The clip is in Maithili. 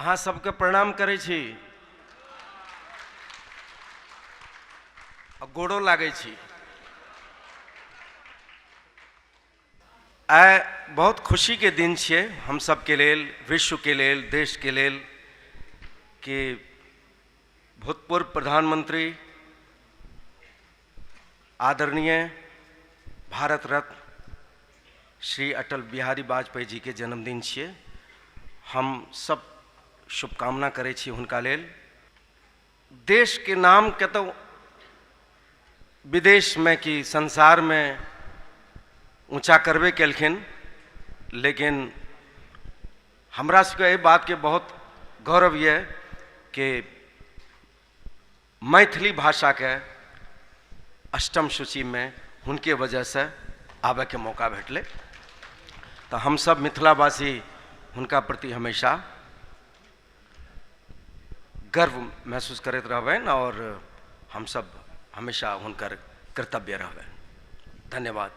अहाँ सबके प्रणाम करै छी आ गोड़ो लागै छी। आइ बहुत खुशीके दिन छियै हम सबके लेल, विश्वके लेल, देशके लेल कि भूतपूर्व प्रधानमंत्री आदरणीय भारत रत्न श्री अटल बिहारी वाजपेयी जी के जन्मदिन छियै। हम सब शुभकामना करै छी हुनका लेल। देशके नाम कतौ विदेशमे कि संसारमे ऊँचा करबे केलखिन, लेकिन हमरा सबके एहि बातके बहुत गौरव यऽ कि मैथिली भाषाके अष्टम सूचीमे हुनके वजहसँ आबैके मौका भेटलै। तऽ हमसब मिथिलावासी हुनका प्रति हमेशा गर्व महसूस करैत रहबनि आओर हमसब हमेशा हुनकर कृतज्ञ रहबनि। धन्यवाद।